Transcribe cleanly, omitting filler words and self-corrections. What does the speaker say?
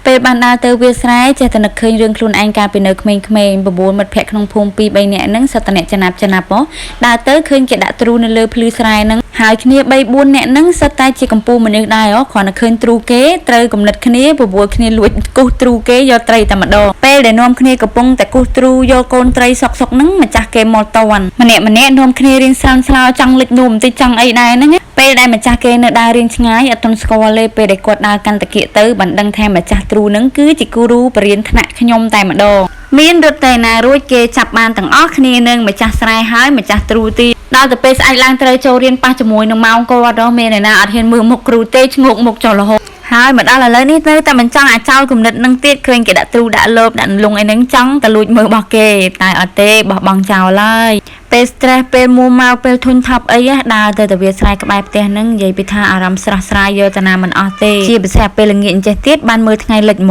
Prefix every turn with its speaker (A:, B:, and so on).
A: ពេលបានដើរទៅវាលស្រែចេះតែនឹកឃើញរឿងខ្លួនឯងកាលពីនៅក្មេងៗបបួលមិត្តភ័ក្តិក្នុងភូមិ2 3នាក់ហ្នឹងសុទ្ធតែអ្នកចំណាប់ចំណាប់ហ៎ដើរទៅឃើញគេដាក់ទ្រូនៅលើភ្លឺស្រែហ្នឹងហើយគ្នា3 4នាក់ហ្នឹងសុទ្ធតែជាកម្ពូលមនុស្សដែរហ៎គ្រាន់តែឃើញទ្រូគេត្រូវគំនិតគ្នាបបួលគ្នាលួចគូសទ្រូគេយកត្រីតែម្ដងពេលដែលនាំគ្នាកំពុងតែគូសទ្រូយកកូនត្រីសុកសុកហ្នឹងម្ចាស់គេមកតន់ម្នាក់ម្នាក់នាំគ្នារៀងស្រាន់ស្លោចង់លិចនួមបន្តិចចង់អីដែរហ្នឹងពេលដែលម្ចាស់គេនៅដើររៀងឆ្ងាយអត់ទាន់ស្គាល់ទេពេលដែលគាត់ដើរកាន់តាគៀកទៅបានដឹងថាម្ចាស់ទ្រូនឹងគឺជាគូរូបរៀនថ្នាក់ខ្ញុំតែម្ដងមានរត់តែណារួចគេចាប់បានទាំងអស់គ្នានឹងម្ចាស់ស្រែហើយម្ចាស់ទ្រូទីដល់ទៅពេលស្អែកឡើងត្រូវចូលរៀនប៉ះជាមួយនឹងម៉ោងគាត់ដល់មានឯណាអត់ហ៊ានមើលមុខគ្រូទេឈ្ងោកមុខចុះរហូតហើយមកដល់ឥឡូវនេះនៅតែមិនចង់អាចោលគំនិតនឹងទៀតឃើញគេដាក់ទ្រូដាក់លោបដាក់លងអីហ្នឹងចង់តែលួចមើលរបស់គេតែអត់ទេបោះបង់ចោលហើយពេល stress ពេលមួម៉ៅពេលធុញថប់អីដើរទៅទៅវាស្រែក្បែរផ្ទះហ្នឹងនិយាយពីថាអារម្មណ៍ស្រស់ស្រាយយកតាណាមិនអស់ទេជាពិសេសពេលល្ងាចអញ្ចេះទៀតបានមើលថ្ងៃលិច។